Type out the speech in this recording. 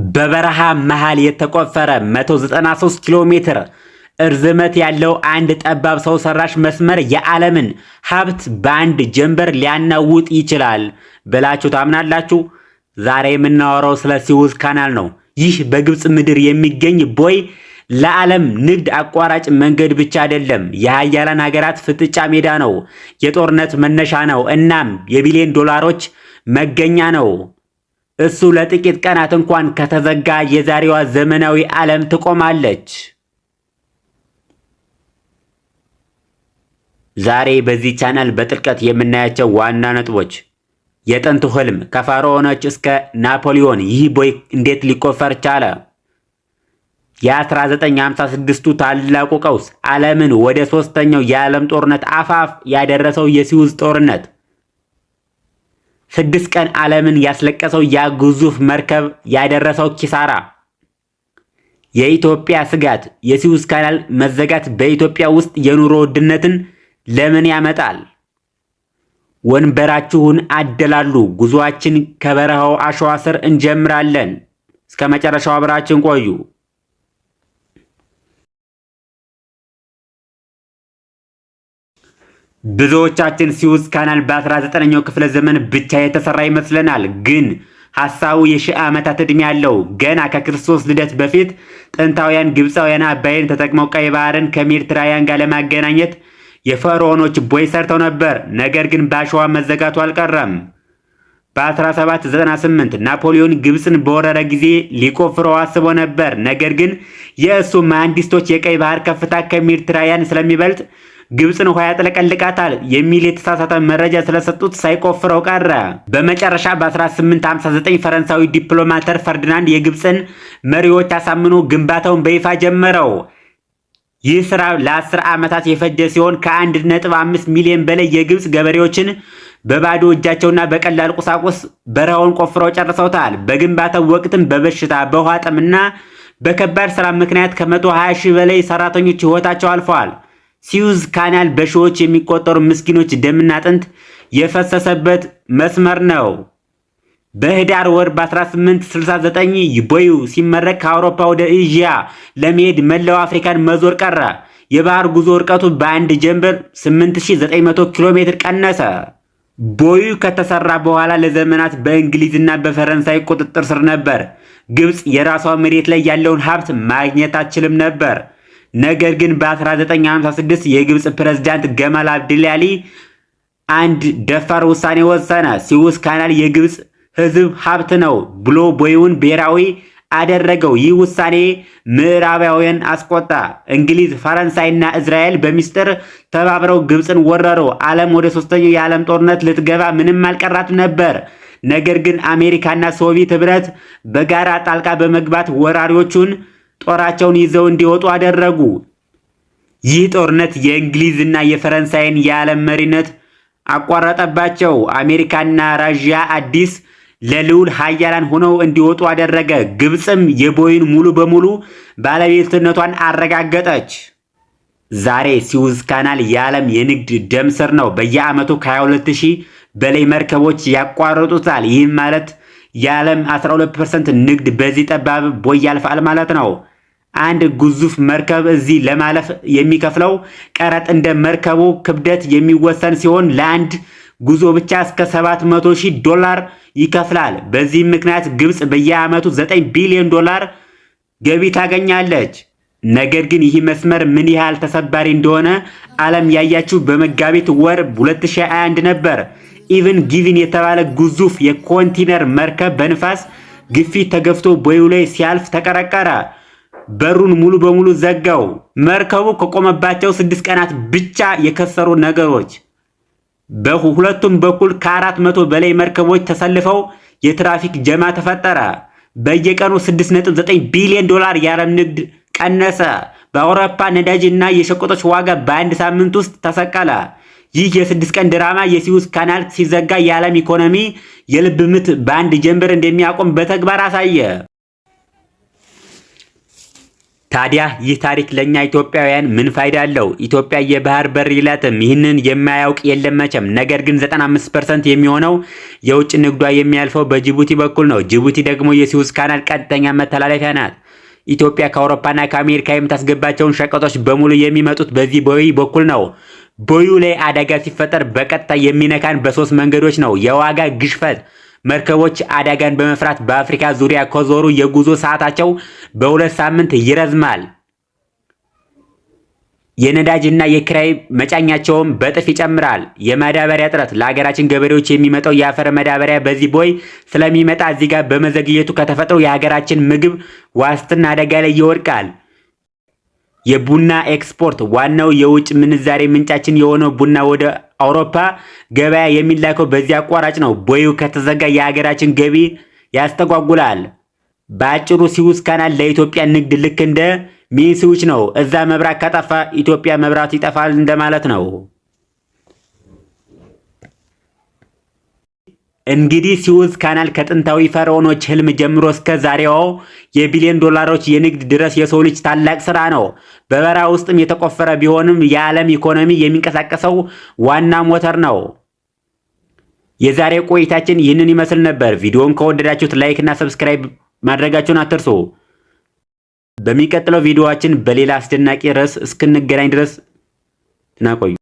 በበረሃ መሃል የተቆፈረ 193 ኪሎ ሜትር እርዝመት ያለው አንድ ጠባብ ሰው ሰራሽ መስመር የዓለምን ሀብት በአንድ ጀንበር ሊያናውጥ ይችላል ብላችሁ ታምናላችሁ? ዛሬ የምናወራው ስለ Suez Canal ነው። ይህ በግብፅ ምድር የሚገኝ ቦይ ለዓለም ንግድ አቋራጭ መንገድ ብቻ አይደለም፣ የሀያላን ሀገራት ፍጥጫ ሜዳ ነው፣ የጦርነት መነሻ ነው፣ እናም የቢሊዮን ዶላሮች መገኛ ነው። እሱ ለጥቂት ቀናት እንኳን ከተዘጋ የዛሬዋ ዘመናዊ ዓለም ትቆማለች። ዛሬ በዚህ ቻናል በጥልቀት የምናያቸው ዋና ነጥቦች የጥንቱ ህልም ከፈርዖኖች እስከ ናፖሊዮን ይህ ቦይ እንዴት ሊቆፈር ቻለ? የ1956ቱ ታላቁ ቀውስ ዓለምን ወደ ሶስተኛው የዓለም ጦርነት አፋፍ ያደረሰው የሲውዝ ጦርነት፣ 6 ቀን ዓለምን ያስለቀሰው ያ ግዙፍ መርከብ ያደረሰው ኪሳራ፣ የኢትዮጵያ ስጋት፣ የ Suez Canal መዘጋት በኢትዮጵያ ውስጥ የኑሮ ውድነትን ለምን ያመጣል? ወንበራችሁን አደላድሉ። ጉዞአችን ከበረሃው አሸዋ ስር እንጀምራለን። እስከ መጨረሻው አብራችን ቆዩ። ብዙዎቻችን Suez Canal በ19ኛው ክፍለ ዘመን ብቻ የተሰራ ይመስለናል። ግን ሐሳቡ የሺህ ዓመታት ዕድሜ ያለው። ገና ከክርስቶስ ልደት በፊት ጥንታውያን ግብፃውያን አባይን ተጠቅመው ቀይ ባህርን ከሜዲትራንያን ጋር ለማገናኘት የፈርዖኖች ቦይ ሰርተው ነበር። ነገር ግን በአሸዋ መዘጋቱ አልቀረም። በ1798 ናፖሊዮን ግብፅን በወረረ ጊዜ ሊቆፍረው አስቦ ነበር። ነገር ግን የእሱ መሐንዲስቶች የቀይ ባህር ከፍታ ከሜዲትራንያን ስለሚበልጥ ግብፅን ውሃ ያጥለቀልቃታል የሚል የተሳሳተ መረጃ ስለሰጡት ሳይቆፍረው ቀረ። በመጨረሻ በ1859 ፈረንሳዊ ዲፕሎማተር ፈርዲናንድ የግብፅን መሪዎች አሳምኖ ግንባታውን በይፋ ጀመረው። ይህ ስራ ለ10 ዓመታት የፈጀ ሲሆን ከ1.5 ሚሊዮን በላይ የግብፅ ገበሬዎችን በባዶ እጃቸውና በቀላል ቁሳቁስ በረሃውን ቆፍረው ጨርሰውታል። በግንባታው ወቅትም በበሽታ፣ በውሃ ጥምና በከባድ ስራ ምክንያት ከ120 ሺህ በላይ ሰራተኞች ህይወታቸው አልፈዋል። Suez Canal በሺዎች የሚቆጠሩ ምስኪኖች ደምና አጥንት የፈሰሰበት መስመር ነው። በህዳር ወር በ1869 ቦዩ ሲመረቅ ከአውሮፓ ወደ ኤዥያ ለመሄድ መላው አፍሪካን መዞር ቀረ። የባህር ጉዞ ርቀቱ በአንድ ጀንበር 8900 ኪሎ ሜትር ቀነሰ። ቦዩ ከተሰራ በኋላ ለዘመናት በእንግሊዝና በፈረንሳይ ቁጥጥር ስር ነበር። ግብፅ የራሷ መሬት ላይ ያለውን ሀብት ማግኘት አትችልም ነበር። ነገር ግን በ1956 የግብፅ ፕሬዝዳንት ገማል አብድላሊ አንድ ደፋር ውሳኔ ወሰነ። Suez Canal የግብፅ ሕዝብ ሀብት ነው ብሎ ቦዩን ብሔራዊ አደረገው። ይህ ውሳኔ ምዕራባውያን አስቆጣ። እንግሊዝ፣ ፈረንሳይና እስራኤል በሚስጥር ተባብረው ግብፅን ወረሩ። ዓለም ወደ ሶስተኛው የዓለም ጦርነት ልትገባ ምንም አልቀራትም ነበር። ነገር ግን አሜሪካና ሶቪየት ህብረት በጋራ ጣልቃ በመግባት ወራሪዎቹን ጦራቸውን ይዘው እንዲወጡ አደረጉ። ይህ ጦርነት የእንግሊዝና የፈረንሳይን የዓለም መሪነት አቋረጠባቸው። አሜሪካና ራዥያ አዲስ ልዕለ ሀያላን ሆነው እንዲወጡ አደረገ። ግብፅም የቦይን ሙሉ በሙሉ ባለቤትነቷን አረጋገጠች። ዛሬ Suez Canal የዓለም የንግድ ደም ስር ነው። በየዓመቱ ከ22,000 በላይ መርከቦች ያቋርጡታል። ይህም ማለት የዓለም 12% ንግድ በዚህ ጠባብ ቦይ ያልፋል ማለት ነው። አንድ ግዙፍ መርከብ እዚህ ለማለፍ የሚከፍለው ቀረጥ እንደ መርከቡ ክብደት የሚወሰን ሲሆን ለአንድ ጉዞ ብቻ እስከ 700 ሺህ ዶላር ይከፍላል። በዚህም ምክንያት ግብፅ በየዓመቱ 9 ቢሊዮን ዶላር ገቢ ታገኛለች። ነገር ግን ይህ መስመር ምን ያህል ተሰባሪ እንደሆነ ዓለም ያየችው በመጋቢት ወር 2021 ነበር። Ever Given የተባለ ግዙፍ የኮንቲነር መርከብ በንፋስ ግፊት ተገፍቶ ቦዩ ላይ ሲያልፍ ተቀረቀረ። በሩን ሙሉ በሙሉ ዘጋው። መርከቡ ከቆመባቸው 6 ቀናት ብቻ የከሰሩ ነገሮች በሁለቱም በኩል ከ400 በላይ መርከቦች ተሰልፈው የትራፊክ jam ተፈጠረ። በየቀኑ 6.9 ቢሊዮን ዶላር የዓለም ንግድ ቀነሰ። በአውሮፓ ነዳጅ እና የሸቀጦች ዋጋ በአንድ ሳምንት ውስጥ ተሰቀለ። ይህ የ6 ቀን ድራማ የ Suez Canal ሲዘጋ የዓለም ኢኮኖሚ የልብ ምት በአንድ ጀንበር እንደሚያቆም በተግባር አሳየ። ታዲያ ይህ ታሪክ ለእኛ ኢትዮጵያውያን ምን ፋይዳ አለው? ኢትዮጵያ የባህር በር የላትም። ይህንን የማያውቅ የለም መቼም። ነገር ግን 95% የሚሆነው የውጭ ንግዷ የሚያልፈው በጅቡቲ በኩል ነው። ጅቡቲ ደግሞ የ Suez Canal ቀጥተኛ መተላለፊያ ናት። ኢትዮጵያ ከአውሮፓና ከአሜሪካ የምታስገባቸውን ሸቀጦች በሙሉ የሚመጡት በዚህ ቦይ በኩል ነው። ቦዩ ላይ አደጋ ሲፈጠር በቀጥታ የሚነካን በሶስት መንገዶች ነው። የዋጋ ግሽፈት፣ መርከቦች አደጋን በመፍራት በአፍሪካ ዙሪያ ከዞሩ የጉዞ ሰዓታቸው በ2 ሳምንት ይረዝማል። የነዳጅና የኪራይ መጫኛቸውም በእጥፍ ይጨምራል። የማዳበሪያ እጥረት፣ ለሀገራችን ገበሬዎች የሚመጣው የአፈር ማዳበሪያ በዚህ ቦይ ስለሚመጣ እዚህ ጋር በመዘግየቱ ከተፈጥሮ የሀገራችን ምግብ ዋስትና አደጋ ላይ ይወድቃል። የቡና ኤክስፖርት፣ ዋናው የውጭ ምንዛሬ ምንጫችን የሆነው ቡና ወደ አውሮፓ ገበያ የሚላከው በዚህ አቋራጭ ነው። ቦዩ ከተዘጋ የሀገራችን ገቢ ያስተጓጉላል። በአጭሩ Suez Canal ለኢትዮጵያ ንግድ ልክ እንደ main switch ነው። እዛ መብራት ከጠፋ ኢትዮጵያ መብራት ይጠፋል እንደማለት ነው። እንግዲህ Suez Canal ከጥንታዊ ፈርዖኖች ህልም ጀምሮ እስከ ዛሬው የቢሊዮን ዶላሮች የንግድ ድረስ የሰው ልጅ ታላቅ ስራ ነው። በበረሃ ውስጥም የተቆፈረ ቢሆንም የዓለም ኢኮኖሚ የሚንቀሳቀሰው ዋና ሞተር ነው። የዛሬ ቆይታችን ይህንን ይመስል ነበር። ቪዲዮውን ከወደዳችሁት like እና subscribe ማድረጋችሁን አትርሱ። በሚቀጥለው ቪዲዮአችን በሌላ አስደናቂ ርዕስ እስክንገናኝ ድረስ ደህና ቆዩ።